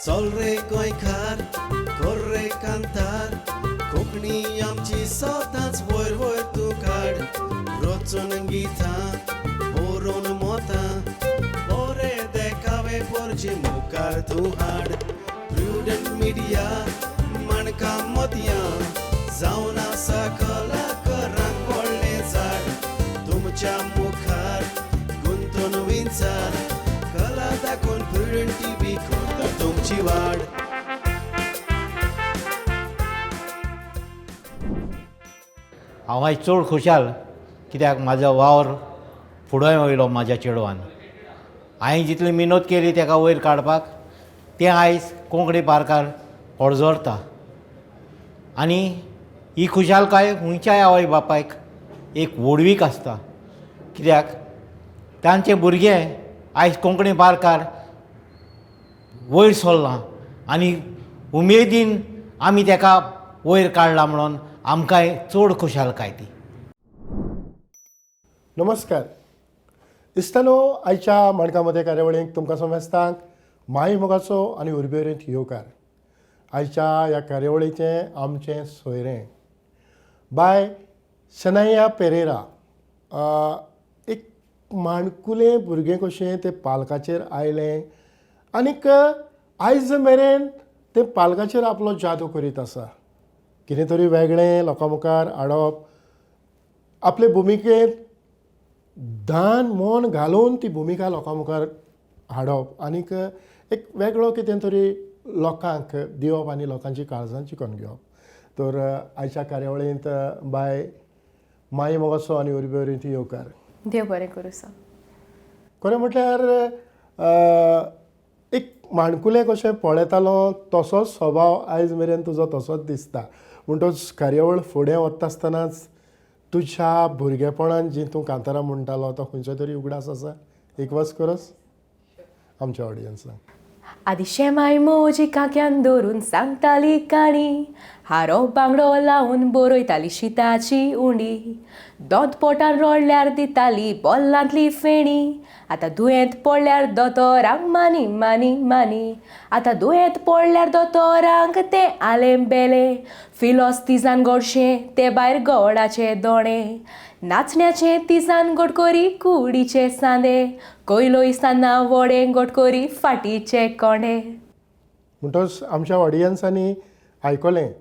चल रे गोंयकार, कर रे कांतार, कोंकणी आमची सदांच वयर वयर तूं काड. रचून गितां बरोवन मोतां, बरे देखावे पोरचे मुखार तूं हाड. प्रुडंट मिडिया माणकां मोतयां जावन आसा कलाकारांक व्हडलें झाड. तुमच्या मुखार गुंतून विंचार, कला दाखोवन प्रुडंट टीव्ही करता तुमची वाड. हांव आयज चड खुशाल कित्याक म्हाजो वावर फुडें वयलो म्हाज्या चेडवान. हांवें जितली मिनत केली ताका वयर काडपाक, तें आयज कोंकणी पार्कार पर्जळता. आनी ही खुशालकाय खंयच्याय आवय बापायक एक व्हडवीक आसता, कित्याक तांचें भुरगें आयज कोंकणी पार्कार वयर सरलां आनी उमेदीन आमी ताका वयर काडला म्हणून आमकांय चड खुशालकाय ती. नमस्कार इश्टानो, आयच्या माणकां मदें कार्यावळीक तुमकां समेस्तांक माई मोगाचो आनी उर्बेरीत येवकार. आयच्या ह्या कार्यावळीचें आमचें सोयरें बाय शनाया पेरेरा. एक माणकुलें भुरगें कशें तें पालकाचेर आयलें आनीक आयज मेरेन तें पालकाचेर आपलो जादू करीत आसा. कितें तरी वेगळें लोकां मुखार हाडप, आपले भुमिकेंत दान मन घालून ती भुमिका लोकां मुखार हाडप आनीक एक वेगळो कितें तरी लोकांक दिवप आनी लोकांची काळजां जिखून घेवप. तर आयच्या कार्यावळींत बाय माई मोगाचो आनी उर्बेवरींत येवकार. देव बरें करूं सर. खरें म्हटल्यार एक माणकुलें कशें पळयतालो तसोच स्वभाव आयज मेरेन तुजो तसोच दिसता. म्हणटच कार्यावळ फुडें वता आसतनाच तुज्या भुरगेपणान जी तूं कांतारां म्हणटालो तो खंयचो तरी उगडास आसा? एक वास करस आमच्या ऑडियन्साक. आदी शेमाय मोजी काक्यान धरून सांगताली काणी, हारो बांगडो लावन बरयताली शिताची उंडी, दोत पोटान रडल्यार दिताली बोल्लांतली फेणी, आतां दुयेंत पडल्यार दोतोरांक मानी मानी मानी, आतां दुयेंत पडल्यार दोतोरांक तें आलें बेलें, फिलोस तिजान गोडशें ते भायर गोडाचे दोणे, नाचण्याचें तिजान गोडकोरी कुडीचे सांदे, कोयलोय सान्नां वडे गोडकोरी फाटीचे कोंडे. म्हणटच आमच्या ऑडियन्सांनी आयकलें,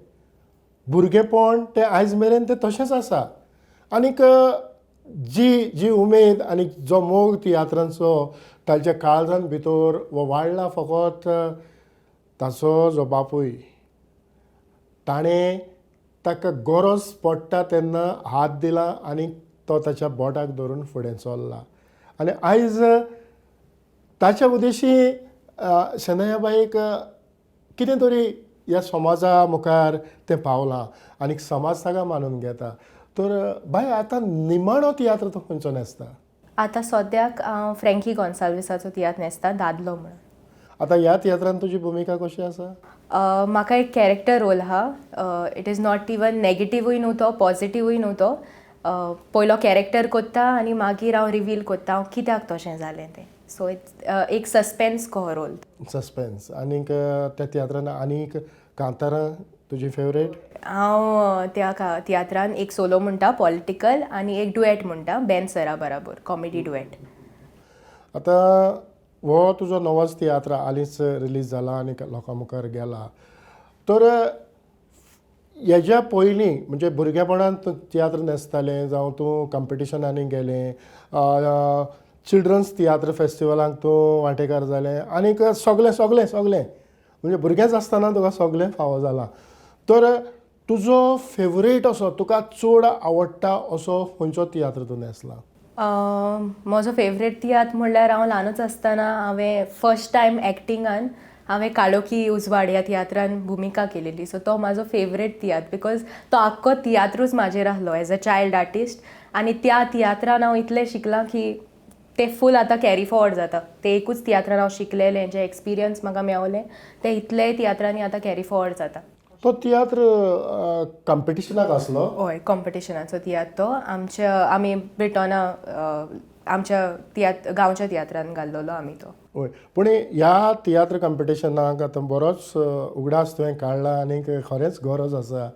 भुरगेपण तें आयज मेरेन तें तशेंच आसा. आनीक जी जी उमेद आनी जो मोग तियात्रांचो ताच्या काळजान भितर हो वाडला फकत ताचो जो बापूय, ताणें ताका गरज पडटा तेन्ना हात दिला आनी तो ताच्या बोटाक धरून फुडें चल्ला. आनी आयज ताच्या उद्देशी शनाया बाईक कितें तरी ह्या समाजा मुखार तें पावलां आनी समाज ताका मानून घेता. तर बाय, आतां निमाणो तियात्र तूं खंयचो न्हेसता? आतां सद्याक हांव फ्रँकी गोन्साल्विसाचो तियात्र न्हेसता, दादलो म्हणून. आतां ह्या तियात्रान तुजी भुमिका कशी आसा? म्हाका एक कॅरेक्टर रोल आहा. It is not even नेगेटिवूय न्हू तो, पॉजिटिवूय न्हू तो. पयलो कॅरेक्टर कोत्ता आनी मागीर हांव रिवील कोत्ता हांव कित्याक तशें जालें तें. सो it's एक सस्पेन्स कहो रोल. सस्पेन्स. आनीक त्या तियात्रान आनीक कांतारां तुजी फेवरेट? हांव त्या तियात्रान एक सोलो म्हणटा पॉलिटिकल आनी एक डुएट म्हणटा बेन सरा बराबर, कॉमेडी डुएट. आतां हो तुजो नवोच तियात्र हालींच रिलीज जाला आनी लोकां मुखार गेला. तर हेज्या पयलीं म्हणजे भुरगेपणांत तूं तियात्र न्हेसतालें, जावं तूं कंपिटिशनांनी गेलें, चिल्ड्रन्स तियात्र फेस्टिवलांक तूं वांटेकार जालें आनीक सगलें सगलें सगलें म्हणजे भुरगेंच आसतना तुका सगलें फावो जालां. तर तुजो फेवरेट असो तुका चड आवडटा असो खंयचो तियात्र तूं न्हेसला? म्हजो फेवरेट तियात्र म्हणल्यार हांव ल्हानूच आसतना हांवें फर्स्ट टायम एक्टिंगान हांवें काळोखी उजवाड ह्या तियात्रान भुमिका केलेली. सो तो म्हाजो फेवरेट तियात्र because तो आख्खो तियात्रूच म्हाजेर आहलो एज अ चायल्ड आर्टिस्ट. आनी त्या तियात्रान हांव इतलें शिकलां की ते फूल आतां कॅरी फॉवर्ड जाता. ते एकूच तियात्रान हांव शिकलेलें, जें एक्सपिरियन्स म्हाका मेवलें तें इतलेय तियात्रांनी आतां कॅरी फॉवर्ड जाता. तो तियात्र कंपिटिशनाक आसलो? हय, कॉम्पिटिशनाचो तियात्र तो. आमच्या आमी ब्रिटोना आमच्या तियात्र गांवच्या तियात्रान घाल्लेलो आमी तो. वय, पूण ह्या तियात्र कंपिटिशनाक आतां बरोच उगडास तुवें काडला आनीक खरेंच गरज आसा.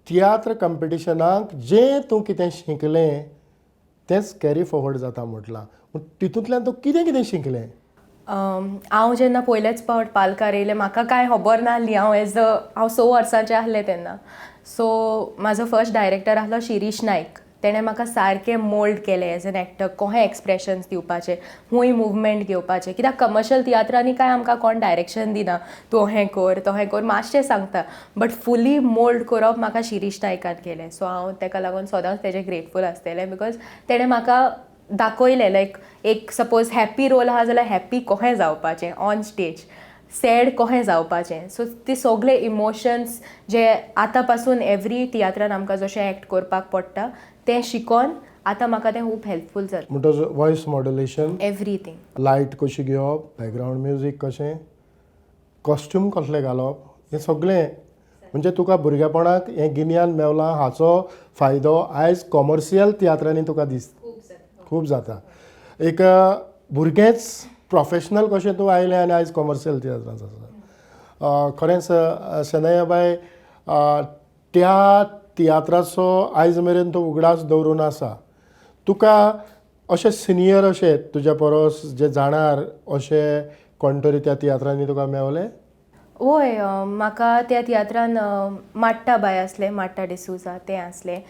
तियात्र कंपिटिशनाक जें तूं कितें शिकलें तेंच कॅरी फॉवर्ड जाता म्हटलां, पूण तितूंतल्यान तूं कितें कितें शिकलें? हांव जेन्ना पयलेच फावट पालकार येयलें म्हाका कांय खबर नासली. हांव एज अ हांव 6 वर्सांचें आसलें तेन्ना. सो म्हाजो फर्स्ट डायरेक्टर आसलो शिरीश नायक. तेणें म्हाका सारकें मोल्ड केलें एज एन एक्टर, कोहे एक्सप्रेशन्स दिवपाचे, खूंय मुवमेंट घेवपाचें. कित्याक कमर्शियल तियात्रांनी कांय आमकां कोण डायरेक्शन दिना, तूं अहें कर तोहें कर, मातशें सांगता, बट फुली मोल्ड करप म्हाका शिरीश नायकान केलें. सो हांव तेका लागून सदांच तेजें ग्रेटफूल आसतलें, because तेणें म्हाका दाखयलें लायक एक सपोज हॅप्पी रोल आहा जाल्यार हॅप्पी कोहें जावपाचें ऑन स्टेज, सॅड कोहें जावपाचें. सो ते सगळे इमोशन्स जे आतां पासून एवरी तियात्रान आमकां जशें एक्ट करपाक पडटा तें शिकोन आतां म्हाका तें खूब हेल्पफूल जाता. म्हणटच वॉयस मॉड्युलेशन, एवरीथींग, लायट कशी घेवप, बॅकग्रावंड म्युजीक कशें, कॉस्ट्यूम कसलें घालप, हें सगळें म्हणजे तुका भुरगेपणाक हें गिन्यान मेवलां हाचो फायदो आयज कॉमर्शियल तियात्रांनी तुका दिस खूब जाता. एक भुरगेंच प्रोफेशनल कशें तूं आयलें आनी आयज कॉमर्शियल तियात्रांत आसा. खरेंच शनयाबाय, त्या तियात्राचो आयज मेरेन तो उगडास दवरून आसा. तुका अशे सिनियर अशे तुज्या परस जे जाणार अशे कोण तरी त्या तियात्रांनी तुका मेवले? वय, म्हाका त्या तियात्रान माट्टा बाय आसलें, माट्टा डिसूजा तें आसलें,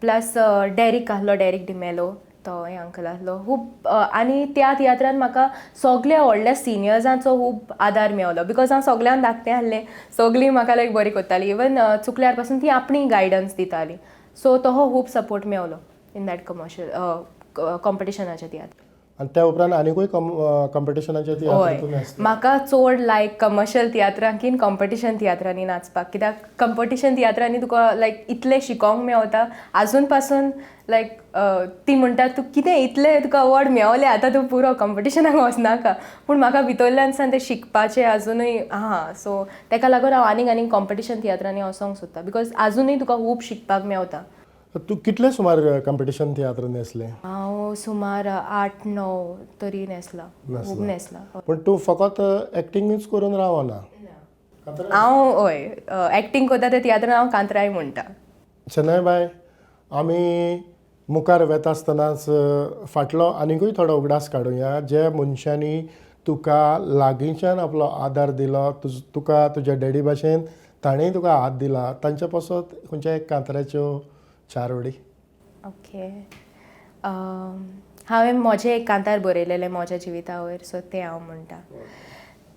प्लस डॅरीक आसलो, डॅरीक डिमेलो तो अंकल आसलो खूब. आनी त्या तियात्रान म्हाका सगल्या व्हडल्या सिनियर्सांचो खूब आदार मेवलो, because हांव सगल्यांक धाकटें आसलें, सगलीं म्हाका लायक बरी करतालीं, इवन चुकल्यार पासून ती आपणी गायडन्स दिताली. सो तो खूब सपोर्ट मेवलो इन that commercial कॉम्पिटिशनाच्या तियात्र. आनी त्या उपरांत आनीकूय कॉम्पिटिशनाचे तियात्र तुमी आसले? म्हाका चड लायक कमर्शियल तियात्रांकीन कॉम्पिटिशन तियात्रांनी नाचपाक, कित्याक कॉम्पिटिशन तियात्रांनी तुका लायक इतलें शिकोंक मेवता आजून पासून. लायक ती म्हणटा तूं कितें इतलें तुका अवॉर्ड मेवलें, आतां तूं पुरो कॉम्पिटिशनाक वचनाका, पूण म्हाका भितरल्यान सान तें शिकपाचें आजुनूय आहा. सो तेका लागून हांव आनीक आनीक कॉम्पिटिशन तियात्रांनी वचोंक सोदता, because आजुनूय तुका खूब शिकपाक मेवता. तूं कितले सुमार कॉम्पिटिशन तियात्र न्हेसलें? हांव सुमार 8-9 तरी न्हेसलां, खूब न्हेसलां. पूण तूं फकत एक्टिंगूच करून रावना? हांव हय एक्टींग करता त्या तियात्रान हांव कांतराय म्हणटा. शनय बाय, आमी मुखार वेता आसतनाच फाटलो आनिकूय थोडो उगडास काडुया. जे मनशांनी तुका लागींच्यान आपलो आदार दिलो, तुका तुज्या डॅडी भाशेन ताणेंय तुका हात दिला, तांच्या पासत खंयच्या एक कांतराच्यो 4 वडी. ओके, हांवें म्हजें एक कांतार बरयलेलें म्हज्या जिविता वयर, सो तें हांव म्हणटा.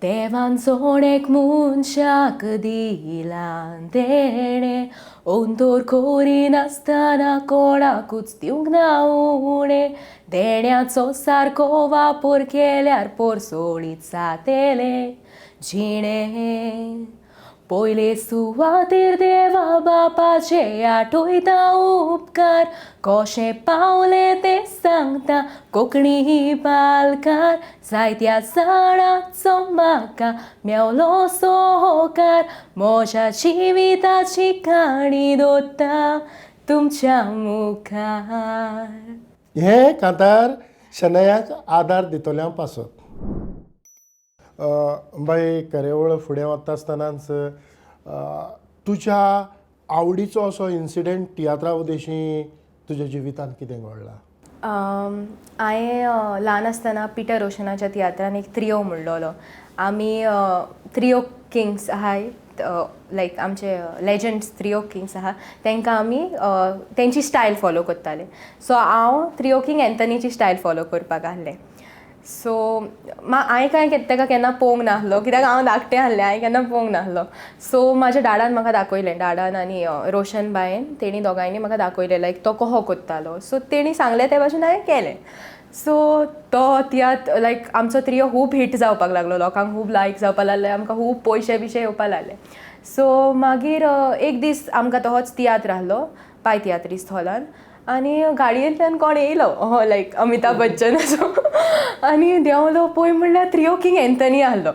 देवान सोणेक मनशाक दिलां देणें, ओंदोर करिनासतना कोणाकूच दिवंक ना उणें, देण्याचो सारको वापर केल्यार पोरसोळीत जातलें जिणें. पयले सुवातेर देवा बापाचे आठयता उपकार, कशें पावलें तें सांगता कोंकणी पालकार, जायत्या जाणांचो म्हाका मेवलो सोकार, म्हज्या जिविताची काणी दवरता तुमच्या मुखार. हें कांतार शनयाक आदार दितल्या पासत. बाय, कार्यावळ फुडें वता आसतनाच तुज्या आवडीचो असो इन्सिडंट तियात्रा उदेशी तुज्या जिवितांत कितें घडला? हांवें ल्हान आसतना पिटर रोशनाच्या तियात्रान एक त्रियो म्हणलेलो. आमी त्रियो किंग्स आहाय, लायक आमचे लेजंड्स त्रियो किंग्स आहा, तांकां आमी तेंची स्टायल फॉलो करताले. सो हांव त्रियो किंग एंथनीची स्टायल फॉलो करपाक आहलें. सो हांवें कांय ताका केन्ना पळोवंक नासलो, कित्याक हांव धाकटें आहलें, हांवें केन्ना पळोवंक नासलो. सो म्हाज्या डाडान म्हाका दाखयलें, डाडान आनी रोशन बायन, तेणी दोगांयनी म्हाका दाखयलें लायक तो कसो करतालो. सो तेणी सांगलें ते भाशेन हांवें केलें. सो तो तियात्र लायक आमचो त्रियो खूब हिट जावपाक लागलो, लोकांक खूब लायक जावपाक लागले, आमकां खूब पयशे बिशे येवपाक लागले. सो मागीर एक दीस आमकां तहोच तियात्र आहलो पाय तियात्रिस्त हॉलान, आनी गाडयेंतल्यान कोण येयलो लायक अमिताभ बच्चन असो, आनी देंवलो पळय म्हणल्यार त्रियो किंग एंथनी आहलो.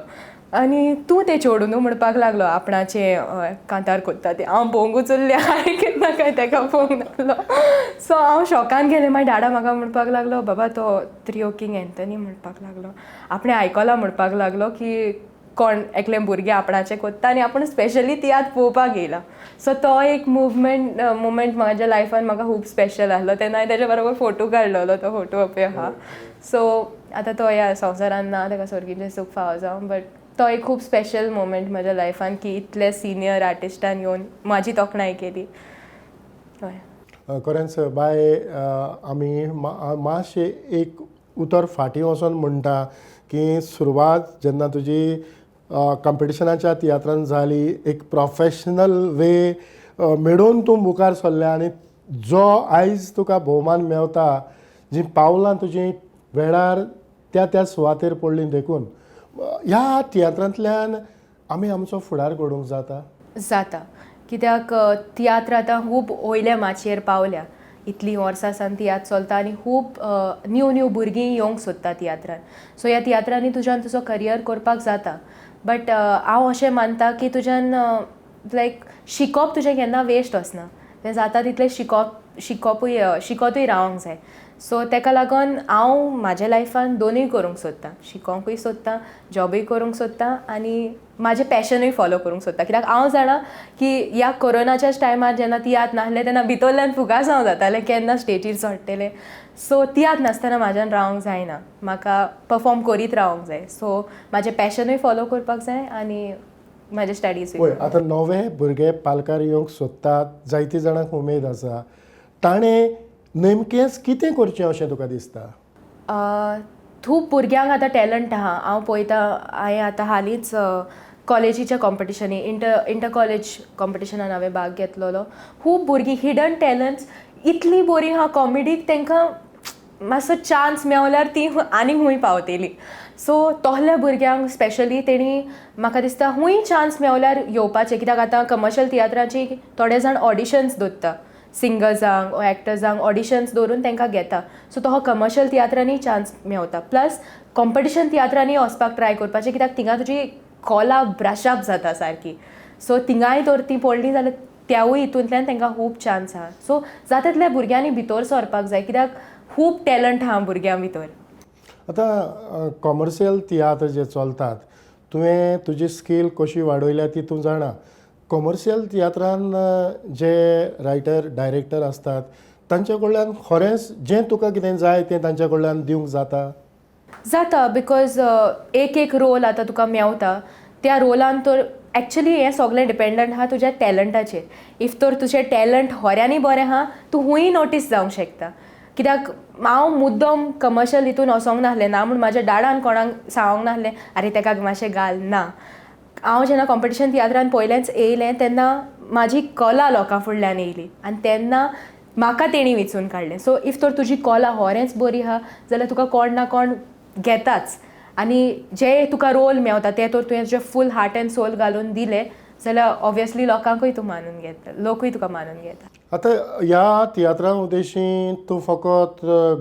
आनी तूं तें चेडूं न्हू म्हणपाक लागलो आपणाचें कांतार कोत्ता तें. हांव पोवंकूच उरलें, हांवें केन्ना काय तेका पळोवंक नासलो. सो हांव शॉकान गेलें. मागीर डाडा म्हाका म्हणपाक लागलो, बाबा तो त्रियो किंग एन्थनी म्हणपाक लागलो, आपणें आयकलां म्हणपाक लागलो की कोण एकलें भुरगें आपणाचें कोत्ता आनी आपूण स्पेशली तियात्र पळोवपाक येयला. सो तो एक मुवमेंट मुमेंट म्हाज्या लायफान म्हाका खूब स्पेशल आसलो. तेन्ना हांवें तेज्या बरोबर फोटो काडलेलो, तो फोटो अपय आहा. सो आतां तो ह्या संवसारान ना, ताका सर्गीचें सूख फावो जावं, बट तो एक खूब स्पेशल मोमेंट म्हज्या लायफान की इतले सिनियर आर्टिस्टान येवन म्हाजी तोखणाय केली. हय. खरेंच बाय, आमी मातशें एक उतर फाटीं वचोन म्हणटा की सुरवात जेन्ना तुजी कॉम्पिटिशनाच्या तियात्रान जाली, एक प्रोफेशनल वे मेळोवन तूं मुखार सरलें आनी जो आयज तुका भोवमान मेवता, जीं पावलां तुजीं वेळार त्या त्या सुवातेर पडलीं, देखून ह्या तियात्रांतल्यान आमी आमचो फुडार घडोवंक जाता. जाता, कित्याक तियात्र आतां खूब वयल्या माचयेर पावल्या. इतलीं वर्सां सावन तियात्र चलता आनी खूब न्यू न्यू भुरगीं येवंक सोदता तियात्रान. सो ह्या तियात्रांनी तुज्यान तुजो करियर करपाक जाता. बट हांव अशें मानता की तुज्यान लायक शिकोप तुजें केन्ना वेस्ट वचना, तें जाता तितलें शिकोप शिकोपूय शिकोतूय रावंक जाय. सो तेका लागून हांव म्हाज्या लायफान दोनूय करूंक सोदतां, शिकोंकूय सोदतां, जॉबूय करूंक सोदतां आनी म्हाजें पॅशनूय फॉलो करूंक सोदता. कित्याक हांव जाणा की ह्या कोरोनाच्याच टायमार जेन्ना तियात्र नासले तेन्ना भितरल्यान फुगासांव जातालें केन्ना स्टेजीर चडटलें. सो तियात्र नासतना म्हाज्यान रावंक जायना, म्हाका परफॉर्म करीत रावंक जाय. सो म्हाजें पॅशनूय फॉलो करपाक जाय आनी म्हाजे स्टडीजूय. पळय आतां नवे भुरगे पालकार येवंक सोदतात, जायती जाणांक उमेद आसा, ताणें नेमकेंच कितें करचें अशें तुका दिसता? खूब भुरग्यांक आतां टॅलंट आहा. हांव पळयता, हांवें आतां हालींच कॉलेजीच्या कॉम्पिटिशनी इंटर कॉलेज कॉम्पिटिशनान हांवें भाग घेतलेलो. खूब भुरगीं हिडन टॅलंट्स इतलीं बरीं आहा कॉमेडीक, तांकां मातसो चान्स मेवल्यार तीं आनीक खूंय पावतलीं. सो तोहल्या भुरग्यांक स्पेशली तेणी म्हाका दिसता खूंय चान्स मेवल्यार येवपाचें. कित्याक आतां कमर्शियल तियात्राची थोडे जाण ऑडिशन्स दवरता, सिंगर्सांक वो एक्टर्सांक ऑडिशन्स दवरून तांकां घेता. सो तो कमर्शियल तियात्रांनी चान्स मेवता. प्लस कॉम्पिटिशन तियात्रांनी वचपाक ट्राय करपाचें, कित्याक थिंगा तुजी कोला ब्रशअप जाता सारकी. सो थिंगाय तर ती पडली जाल्यार त्यावूय हितूंतल्यान तांकां खूब चान्स आहा. सो जाता तितल्या भुरग्यांनी भितर सरपाक जाय, कित्याक खूब टॅलंट आहा भुरग्यां भितर. आतां कॉमर्शियल तियात्र जे चलतात, तुवें तुजी स्कील कशी वाडयल्या ती तूं जाणा. कॉमर्शियल तियात्रान जे रायटर डायरेक्टर आसतात तांच्या कडल्यान खरेंच जें तुका कितें जाय तें तांच्या कडल्यान दिवंक जाता? जाता, because एक एक रोल आतां तुका मेवता, त्या रोलान तर एक्चुली हें सगळें डिपेंडंट आहा तुज्या टॅलंटाचेर. If तर तुजें टॅलंट खऱ्यांनी बरें आहा, तूं खूंय नोटीस जावंक शकता. कित्याक हांव मुद्दम कमर्शियल हितून वचोंक नासलें, ना म्हूण म्हाज्या डाडान कोणाक सांगोंक नासलें आरे तेका मातशें घाल ना. हांव जेन्ना कॉम्पिटिशन तियात्रान पयलेंच येयलें तेन्ना म्हाजी कला लोकां फुडल्यान येयली आनी तेन्ना म्हाका तेणी विचून काडलें. सो if तर तुजी कला खरेंच बरी आहा जाल्यार तुका कोण ना कोण घेताच आनी जे तुका रोल मेवता ते तर तुवें तुजें फूल हार्ट एंड सोल घालून दिलें जाल्यार ऑब्वियसली लोकांकूय तूं मानून घेता, लोकूय तुका मानून घेता. आतां ह्या तियात्रा उद्देशी तूं फकत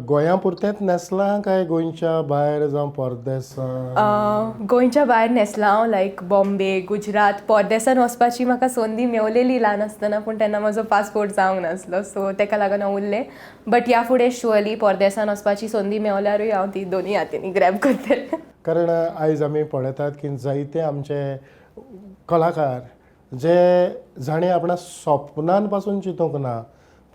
गोंया पुरतेंच न्हेसलां काय गोंयच्या भायर जावं परदेसां? गोंयच्या भायर न्हेसलां हांव, लायक बॉम्बे, गुजरात. परदेसान वचपाची म्हाका संदी मेवलेली ल्हान आसतना, पूण तेन्ना म्हजो पासपोर्ट जावंक नासलो, सो तेका लागून हांव उरलें. बट ह्या फुडें शुअरली परदेसान वचपाची संदी मेवल्यारूय हांव ती दोनूय हातींनी ग्रॅब करतलें. कारण आयज आमी पळयतात की जायते आमचे कलाकार जे जाणें आपणा सपनान पासून चिंतूंक ना,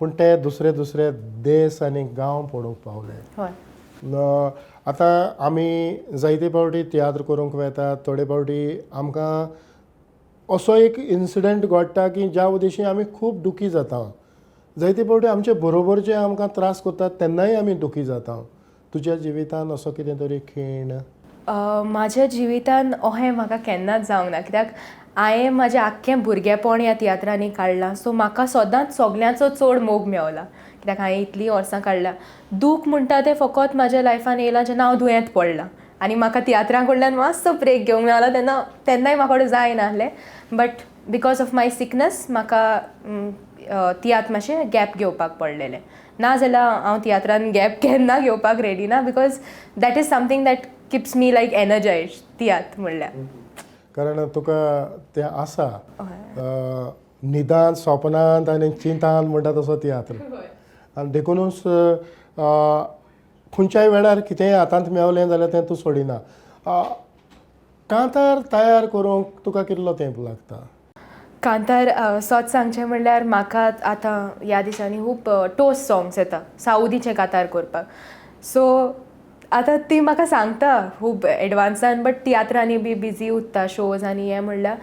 पूण ते दुसरे दुसरे देश आनी गांव पळोवंक पावले. हय. आतां आमी जायते फावटी तियात्र करूंक वेतात, थोडे फावटी आमकां असो एक इन्सिडंट घडटा की ज्या उद्देशी आमी खूब दुखी जाता. जायते फावटी आमचे बरोबर जे आमकां त्रास करतात तेन्नाय आमी दुखी जाता. तुज्या जिवितान असो कितें तरी खीण? म्हाज्या जिवितान अहें म्हाका केन्नाच जावंक ना, कित्याक हांवें म्हाजें आख्खें भुरगेपण ह्या तियात्रांनी काडलां. सो म्हाका सदांच सगल्यांचो चड मोग मेवला, कित्याक हांवें इतलीं वर्सां काडलां. दूख म्हणटा तें फकत म्हाज्या लायफान येयलां जेन्ना हांव दुयेंत पडलां आनी म्हाका तियात्रां कडल्यान मातसो ब्रेक घेवंक मेवला, तेन्ना तेन्नाय म्हाका जायनासलें, but because of my sickness म्हाका तियात्र मातशें गॅप घेवपाक पडलेलें. ना जाल्यार हांव तियात्रान गॅप केन्ना घेवपाक रेडी ना, because that is something that keeps me like energize, तियात्र म्हणल्यार. कारण तुका तें आसा निदान सोपनांत आनी चिंतांत म्हणटा तसो तियात्र. आनी देखुनूच खंयच्याय वेळार कितेंय हातांत मेवलें जाल्यार तें तूं सोडिना. कांतार तयार करूंक तुका कितलो तेंप लागता? कांतार सत सांगचें म्हणल्यार म्हाका आतां ह्या दिसांनी खूब टोस्ट सॉंग्स येता सावदीचें कांतार करपाक. सो आतां ती म्हाका सांगता खूब एडवान्सान, बट तियात्रांनी बी बिजी उरता शोज आनी हें म्हणल्यार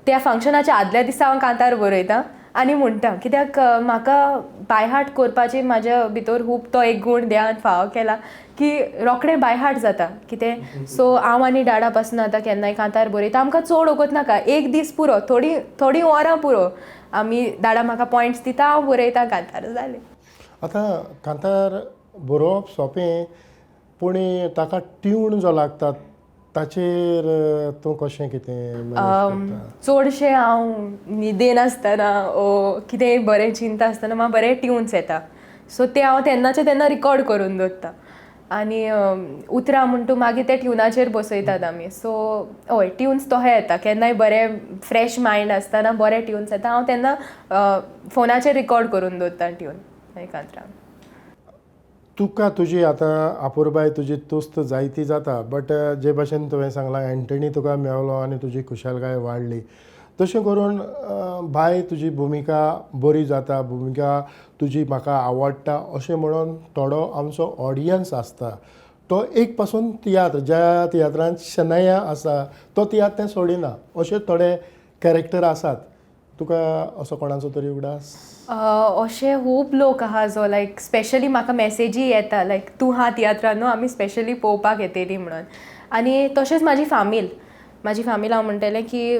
त्या फंक्शनाच्या आदल्या दिसा हांव कांतार बरयता आनी म्हणटा. कित्याक म्हाका बाय हार्ट करपाची म्हाज्या भितर खूब तो एक गूण देवान फावो केला की रोखडें बाय हार्ट जाता कितें. सो हांव आनी डाडा पासून आतां केन्नाय कांतार बरयता. आमकां चड वगत नाका, एक दीस पुरो, थोडी थोडी वरां पुरो. आमी डाडा म्हाका पॉयंट्स दिता, हांव बरयता कांतार, जालें. आतां कांतार बरोवप सोंपें, पूण ताका ट्यून जो लागता ताचेर तूं कशें कितें? चडशें हांव न्हिदेन आसतना ओ कितेंय बरें चिंता आसतना म्हाका बरें ट्युन्स येता. सो ते हांव तेन्नाचे तेन्ना रिकॉर्ड करून दवरता आनी उतरां म्हण तूं मागीर ते ट्युनाचेर बसयतात आमी. सो हय ट्युन्स तशे येता केन्नाय बरें फ्रेश मायंड आसतना बरें ट्युन्स येता, हांव तेन्ना फोनाचेर रिकॉर्ड करून दवरता ट्यून कांतरां. तुका तुजी आतां अपुरबाय तुजी तुस्त जायती जाता, बट जे भाशेन तुवें सांगलां एंटनी तुका मेवलो आनी तुजी खुशालकाय वाडली, तशें करून बाय तुजी भुमिका बरी जाता, भुमिका तुजी म्हाका आवडटा अशें म्हणून थोडो आमचो ऑडियन्स आसता तो एक पासून तियात्र ज्या तियात्रांत शनाया आसा तो तियात्र तें सोडिना, अशे थोडे कॅरेक्टर आसात. तुका असो कोणाचो तरी उगडास? अशे खूब लोक आहा जो लायक स्पेशली म्हाका मॅसेजी येता लायक तूं हा तियात्रान न्हू आमी स्पेशली पळोवपाक येतली म्हणून. आनी तशेंच म्हाजी फामील, म्हाजी फामील हांव म्हणटलें की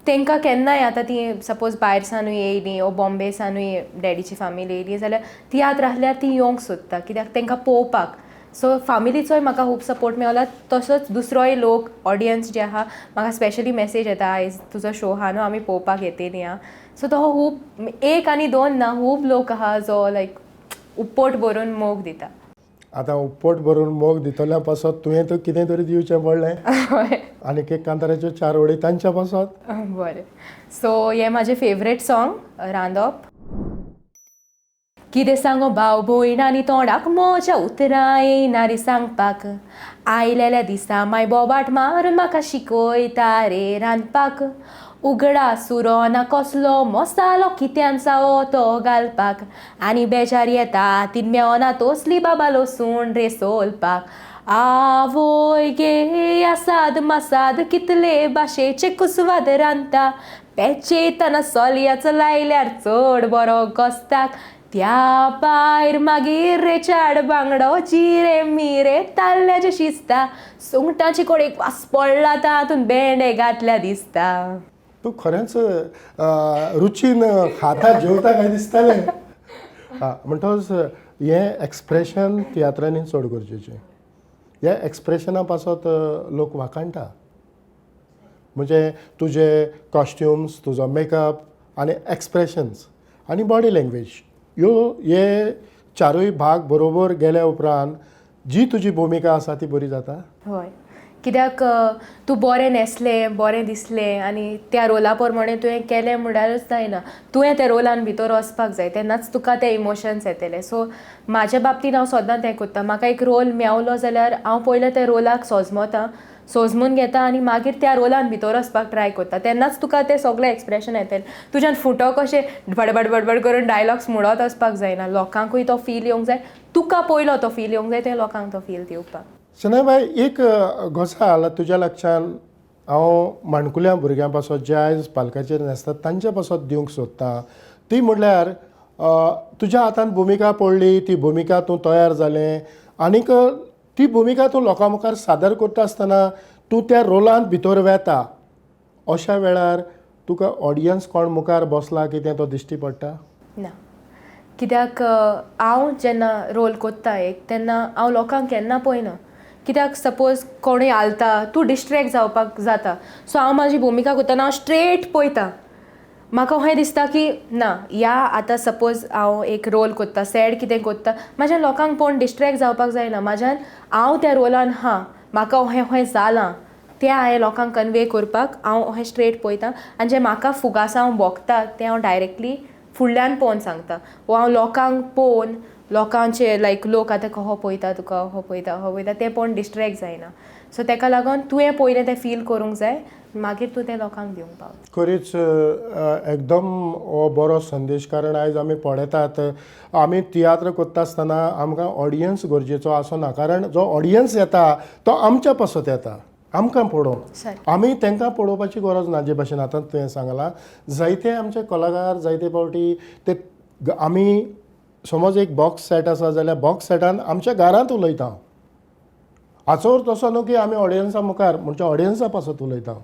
तांकां केन्नाय आतां ती सपोज भायर सावनूय येयलीं ओ बॉम्बे सावनूय डॅडीची फामील येयली जाल्यार तियात्र आसल्यार ती येवंक सोदता कित्याक तांकां पळोवपाक. सो फामिलीचोय म्हाका खूब सपोर्ट मेवला. तसोच दुसरोय लोक ऑडियन्स जे आहा म्हाका स्पेशली मॅसेज येता आयज तुजो शो आहा न्हू आमी पळोवपाक येतली आं. सो तो खूब एक आनी दोन ना खूब लोक आहा जो लायक उपोट भरून मोग दिता. आतां उपट भरून मोग दितल्या पासत तुवें तर कितें तरी दिवचें पडलें आनी एक कांताराच्यो चार वळी तांच्या पासत. बरें, सो हें म्हाजें फेवरेट सॉंग रांदप. कितें सांगो भाव भयण आनी तोंडाक म्हज्या उतरां येयना रे सांगपाक, आयलेल्या दिसा माय बोबाट मारून म्हाका शिकयता रे रांदपाक, उगडा सुरो ना कसलो मसालो कित्यान सावो तो घालपाक, आनी बेजार येता तीन मेवना तसली बाबा लसूण रे सोलपाक. आवय गे आसाद मासाद कितले भाशेचे कुसवाद रांदता, पेचेतना सोलयाचो लायल्यार चड बरो गोस्ताक, त्या भायर मागीर रेचाड बांगडो जिरे मिरे ताल्ल्याचें शिजता, सुंगटाची कोडेक वास पडला तातूंत भेंडे घातल्या दिसता. तूं खरेंच रुचीन खाता जेवता काय दिसतालें. म्हणटकच हें एक्सप्रेशन तियात्रांनी चड गरजेचें. ह्या एक्सप्रेशना पासत लोक वाखाणटा, म्हणजे तुजे कॉस्ट्युम्स, तुजो मेकअप आनी एक्सप्रेशन्स आनी बॉडी लँग्वेज ह्यो हे चारूय भाग बरोबर गेल्या उपरांत जी तुजी भुमिका आसा ती बरी जाता. हय, कित्याक तूं बरें न्हेसलें बरें दिसलें आनी त्या रोला प्रमाणे तुवें केलें म्हणल्यारूच जायना, तुवें त्या रोलान भितर वचपाक जाय तेन्नाच तुका ते इमोशन्स येतले. सो म्हाज्या बाबतीन हांव सदां तें करता, म्हाका एक रोल मेवलो जाल्यार हांव पयलें त्या रोलाक सोजमता, सोजमून घेता आनी मागीर त्या रोलान भितर वचपाक ट्राय करता, तेन्नाच तुका ते सगळे एक्सप्रेशन येतले. तुज्यान फुटो कशें बडबड बडबड करून डायलॉग्स म्हणत वचपाक जायना, लोकांकूय तो फील येवंक जाय, तुका पयलो तो फील येवंक जाय, ते लोकांक तो फील दिवपाक. शनाय बाय, एक गजाल तुज्या लक्षान हांव माणकुल्या भुरग्यां पासत जे आयज पालकाचेर न्हेसतात तांच्या पासत दिवंक सोदता, ती म्हणल्यार तुज्या हातान भुमिका पडली, ती भुमिका तूं तयार जालें आनीक ती भुमिका तूं लोकां मुखार सादर करता आसतना तूं त्या रोलांत भितर वेता, अशा वेळार तुका ऑडियन्स कोण मुखार बसला कितें तो दिश्टी पडटा? ना, कित्याक हांव जेन्ना रोल कोत्ता एक तेन्ना हांव लोकांक केन्ना पळयना, कित्याक सपोज कोणूय हालता तूं डिस्ट्रेक्ट जावपाक जाता. सो हांव म्हाजी भुमिका करतना हांव स्ट्रेट पळयता, म्हाका अशें दिसता की ना ह्या आतां सपोज हांव एक रोल कोत्ता सॅड कितें कोत्ता, म्हाज्यान लोकांक पळोवन डिस्ट्रेक्ट जावपाक जायना, म्हाज्यान हांव त्या रोलान हा, म्हाका अहें अहें जालां तें हांवें लोकांक कन्वे करपाक हांव अशें स्ट्रेट पळयता आनी जें म्हाका फुगासांव भोगता तें हांव डायरेक्टली फुडल्यान पळोवन सांगता वो हांव लोकांक पळोवन लोकांचे लायक लोक आतां कहो पळयता तुका हो पळयता हो पळयता तें पळोवन डिस्ट्रेक्ट जायना. सो तेका लागून तुवें पयलें तें फील करूंक जाय, मागीर तूं तें लोकांक दिवंक पावता. खरीच एकदम हो बरो संदेश, कारण आयज आमी पळयतात आमी तियात्र करता आसतना आमकां ऑडियन्स गरजेचो आसना, कारण जो ऑडियन्स येता तो आमच्या पासत येता, आमकां पळोवंक, आमी तांकां पळोवपाची गरज ना. जे भाशेन आतां तुवें सांगलां, जायते आमचे कलाकार जायते फावटी ते आमी समज एक बॉक्स सेट आसा जाल्यार बॉक्स सेटान आमच्या घरांत उलयता, हाचो अर्थ असो न्हू की आमी ऑडियन्सा मुखार म्हणजे ऑडियन्सा पासत उलयता.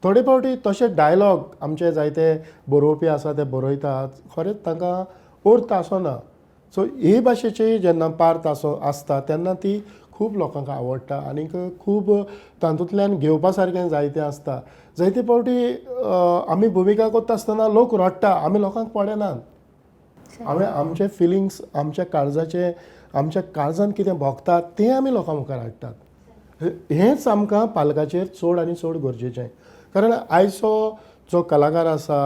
थोडे फावटी तशे डायलॉग आमचे जायते बरोवपी आसा ते बरयतात, खरेंच तांकां अर्थ आसना. सो हे भाशेची जेन्ना पार्थ आसता तेन्ना ती खूब लोकांक आवडटा आनीक खूब तातूंतल्यान घेवपा सारकें जायतें आसता. जायते फावटी आमी भुमिका करता आसतना लोक रडटा, आमी लोकांक पळयनात, आमी आमचे फिलिंग्स आमच्या काळजाचे आमच्या काळजान कितें भोगता तें आमी लोकां मुखार हाडटात. हेंच आमकां पालकाचेर चड आनी चड गरजेचें, कारण आयचो जो कलाकार आसा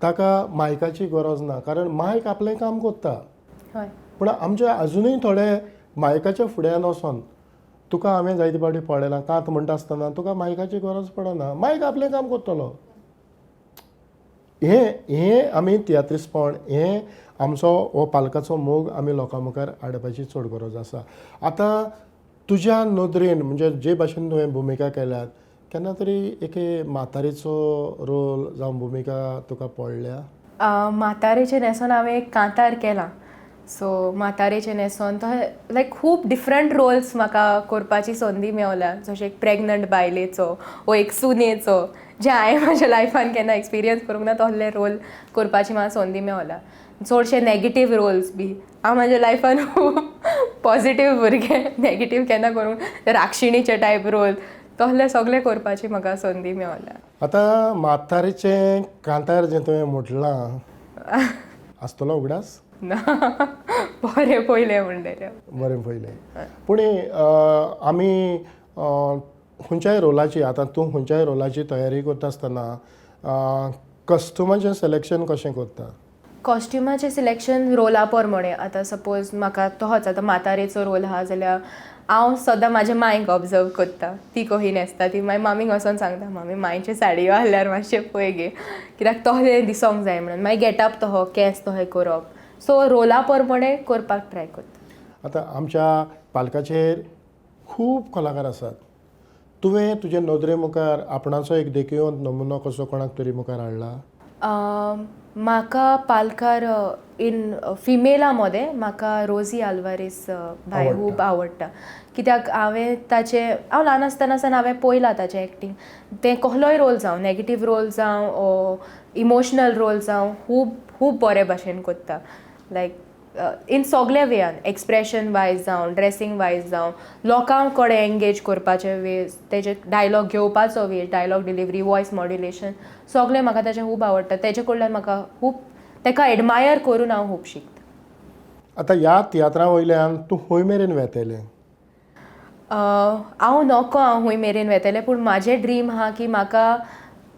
ताका मायकाची गरज ना, कारण मायक आपलें काम करता. पूण आमचे आजुनूय थोडे मायकाच्या फुड्यान वचोन तुका हांवें जायते फावटी पळयलां कांत म्हणटा आसतना तुका मायकाची गरज पडना, मायक आपलें काम करतलो. हें हें आमी तियात्रिस्पण हें आमचो हो पालकाचो मोग आमी लोकां मुखार हाडपाची चड गरज आसा. आतां तुज्या नदरेन म्हणजे जे भाशेन तुवें भुमिका केल्यात, केन्ना तरी एके म्हातारेचो रोल जावं भुमिका तुका पडल्या? म्हातारेचें न्हेसोन हांवें एक कांतार केलां. सो म्हातारेचें न्हेसोन तो लायक खूब डिफरंट रोल्स म्हाका करपाची संदी मेवल्या, जशें एक प्रेगनंट बायलेचो वो एक सुनेचो, जे हांवें म्हज्या लायफान केन्ना एक्सपिरियन्स करूंक ना तसले रोल करपाची म्हाका संदी मेवल्या. चडशे नेगेटीव रोल्स बी हांव म्हज्या लायफान खूब पॉजिटीव भुरगें, नेगेटीव केन्ना करूंक, राक्षिणीचे टायप रोल तसले सगळे करपाची म्हाका संदी मेवल्या. आतां म्हातारेचें कांतार जें तुवें म्हटलां आसतलो उगडास? ना, बरें पयलें म्हणटलें, बरें पयलें. पूण आमी खंयच्याय रोलाची, आतां तूं खंयच्याय रोलाची तयारी करता आसतना कस्टुमाचें सिलेक्शन कशें करता? कॉस्ट्युमाचें सिलेक्शन रोला प्रमाणे. आतां सपोज म्हाका तोच आतां म्हातारेचो रोल आहा जाल्यार हांव सदां म्हाज्या मांयक ऑब्जर्व करता, ती कशी न्हेसता ती. मागीर मामीक वचोन सांगता, मामी मांयच्यो साडयो आहल्यार मातशें पळय गे, कित्याक तसलें दिसोंक जाय म्हणून. मागीर गेटअप तहो, केंस तहे करप. सो रोला प्रमाणे करपाक ट्राय करता. आतां आमच्या पालकाचेर खूब कलाकार आसात, तुवें तुजे नदरे मुखार आपणाचो एक देखीवंत नमुनो कसो कोणाक तरी मुखार हाडला? म्हाका पालकार इन फिमेला मदें म्हाका रोजी आल्वारीस बाय खूब आवडटा, कित्याक हांवें ताचें, हांव ल्हान आसतना सावन हांवें पळयलां ताचें एक्टींग. तें कसलोय रोल जावं, नेगेटीव रोल जावं ओ इमोशनल रोल जावं, खूब खूब बरे भाशेन करता. लायक इन सगल्या वेयान, एक्सप्रेशन वायज जावं, ड्रेसींग वायज जावं, लोकां कडेन एंगेज करपाचे वे, तेजे डायलॉग घेवपाचो वे, डायलॉग डिलिवरी, वॉयस मॉड्युलेशन, सगळें म्हाका ताचें खूब आवडटा. तेजे कडल्यान म्हाका खूब, ताका एडमायर करून हांव खूब शिकता. आतां ह्या तियात्रा वयल्यान तूं खंय मेरेन वेतलें? हांव नको हांव खंय मेरेन वेतलें, पूण म्हाजें ड्रीम आहा की म्हाका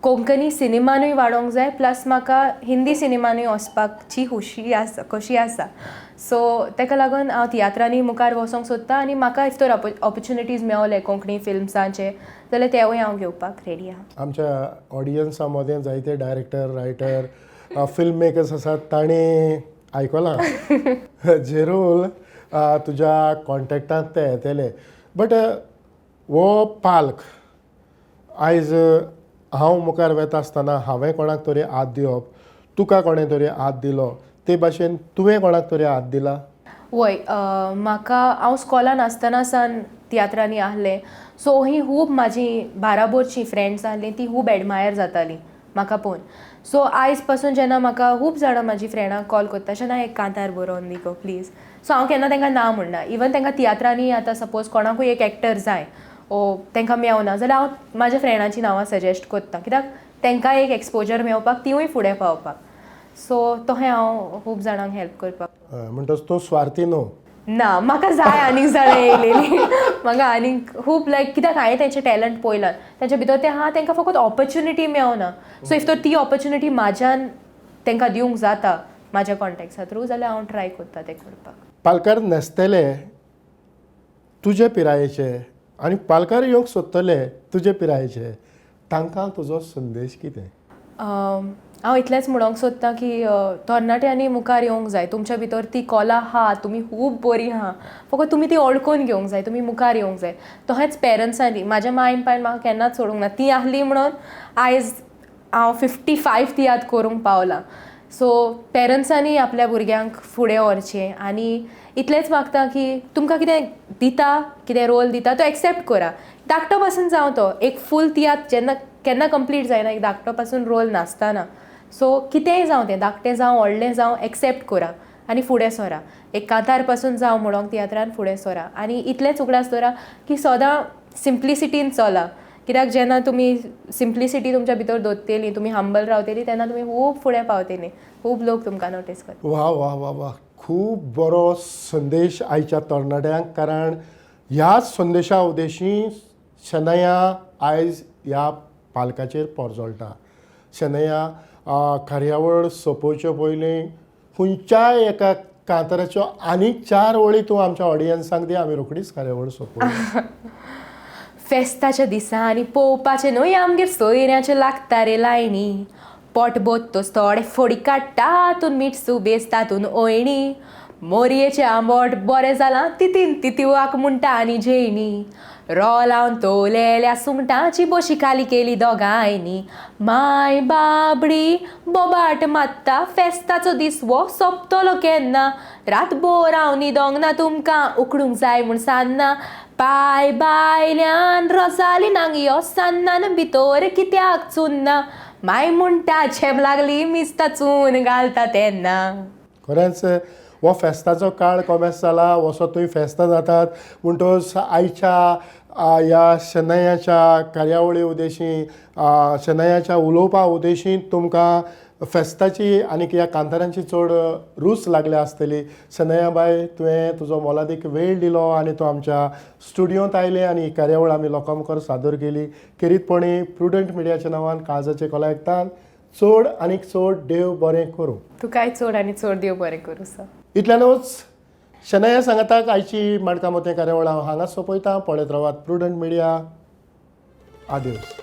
कोंकणी सिनेमानूय वाडोवंक जाय, प्लस म्हाका हिंदी सिनेमानूय वचपाची खुशी आसा, कशी आसा. सो ताका लागून हांव तियात्रांनी मुखार वचोंक सोदता आनी म्हाका if तर ऑपॉर्चुनिटीज मेवले कोंकणी फिल्म्सांचे जाल्यार तेवूय हांव घेवपाक रेडी आहा. आमच्या ऑडियन्सा मदें जायते डायरेक्टर, रायटर, फिल्म मेकर्स आसात, तांणी आयकलां जेरोल तुज्या कॉन्टेक्टांत ते येतले. बट हो पाल्क आयज हांव मुखार वेता आसतना हांवें कोणाक तरी हात दिवप, तुका कोणें तरी हात दिलो, ते भाशेन तुवें कोणाक तरी हात दिला? वय, म्हाका हांव स्कॉलान आसतना सावन तियात्रांनी आहलें. सो ही खूब म्हाजी बाराबोरची फ्रेंड्स आहलीं, ती खूब एडमायर जातालीं म्हाका पळोवन. सो आयज पासून जेन्ना म्हाका खूब जाणां म्हाजी फ्रेंडां कॉल करता, अशें ना एक कांतार बरोवन दी गो प्लीज. सो हांव केन्ना तांकां ना म्हणना. इवन तांकां तियात्रांनी आतां सपोज कोणाकूय एक एक्टर जाय ओ तांकां मेवना जाल्यार हांव म्हाज्या फ्रेंडांची नांवां सजेस्ट करता, कित्याक तांकां एक एक्सपोजर मेवपाक, तिवूय फुडें पावपाक. सो तशें हांव खूब जाणांक हेल्प करपाक. म्हणटच तूं स्वार्थी न्हू? ना, म्हाका जाय आनीक जाणां येयलेली. म्हाका आनीक खूब लायक, कित्याक हांवें तेंचें टॅलंट पळयलां, तेंच्या भितर तें आहा, तांकां फकत ऑपॉर्च्युनिटी मेवना. सो if तर ती ऑपॉर्च्युनिटी म्हाज्यान तांकां दिवंक जाता म्हाज्या कॉन्टेक्सा थ्रू जाल्यार हांव ट्राय करता तें करपाक. पालकार नेसतले तुजे पिरायेचे आनी पालकार येवंक सोदतले तुजे पिरायेचे, तांकां तुजो संदेश कितें? हांव इतलेंच म्हणोंक सोदतां की तरणाट्यांनी मुखार येवंक जाय. तुमच्या भितर ती कला आहा, तुमी खूब बरी आहा, फकत तुमी ती वळखून घेवंक जाय, तुमी मुखार येवंक जाय. तशेंच पेरंट्सांनी, म्हाज्या मायन पायन म्हाका केन्नाच सोडूंक ना, ती आहली म्हणून आयज हांव 55 तियात्र करूंक पावलां. सो पेरंट्सांनी आपल्या भुरग्यांक फुडें व्हरचें आनी इतलेंच मागता की तुमकां कितें दिता, कितें रोल दिता तो एक्सेप्ट करा. धाकटो पासून जावं तो, एक फूल तियात्र जेन्ना केन्ना कंप्लीट जायना एक धाकटो पासून रोल नासतना. सो कितेंय जावं तें, धाकटें जावं व्हडलें जावं, एक्सेप्ट करा आनी फुडें सरा. एक कांतार पासून जावं म्हणोंक तियात्रान फुडें सरा. आनी इतलेंच उगडास दवरा की सदां सिम्प्लिसिटीन चला, कित्याक जेन्ना तुमी सिम्प्लिसिटी तुमच्या भितर दवरतली, तुमी हंबल रावतली, तेन्ना तुमी खूब फुडें पावतली, खूब लोक तुमकां नोटीस करतले. वा वा वा वा, खूब बरो संदेश आयच्या तरणाट्यांक, कारण ह्या संदेशा उद्देशी शनया आयज ह्या पालकाचेर पोरजोळटा. शनया, कार्यावळ सोंपोवचे पयलीं खंयच्याय एका कांताराच्यो आनीक 4 वळी तूं आमच्या ऑडियन्सांक दी, आमी रोखडीच कार्यावळ सोंपोवया. फेस्ताच्या दिसांनी पळोवपाचें न्हय आमगेर सोयऱ्यांचें लागता रे लायनी, पोट बोत्तोस थोडे फोडी काडटा तातूंत मिरसू बेस तातूंत ओयणी, मोरयेचें आंबट बरें जालां तितीन तितिवाक म्हणटा आनी जेयणी, रो लावन तोवलेल्या सुंगटांची बोशी खाली केली दोगांयनी, माय बाबडी बोबाट मात्ता फेस्ताचो दीस वो सोंपतलो केन्ना, रातभर हांव न्हिदोंक ना तुमकां उकडूंक जाय म्हूण सान्नां, पाय बायल्यान रोजालिनाक यो सान्नान भितर कित्याक चुन्ना, माय म्हणटा झेम लागली मिस्ता चून घालता तेन्ना. खरेंच हो फेस्ताचो काळ कोमेस जाला, वचो थंय फेस्तां जातात, म्हणटकच आयच्या ह्या शनयाच्या कार्यावळी उद्देशी, शनयाच्या उलोवपा उद्देशी तुमकां फेस्ताची आनी ह्या कांतारांची चड रूच लागल्या आसतली. शनया बाय, तुवें तुजो मोलादीक वेळ दिलो आनी तूं आमच्या स्टुडियोंत आयलें आनी ही कार्यावळ आमी लोकां मुखार सादर केली. खेरीतपणी प्रुडंट मिडियाच्या नांवान काळजाचे कोलायकतान चड आनीक चड देव बरें करूं. तुकाय चड आनी चड देव बरें करूं सर. इतल्यानूच शनया सांगाताक आयची माणकां मोतें कार्यावळ हांव हांगाच सोंपयता. पळयत रावात प्रुडंट मिडिया. आदेस.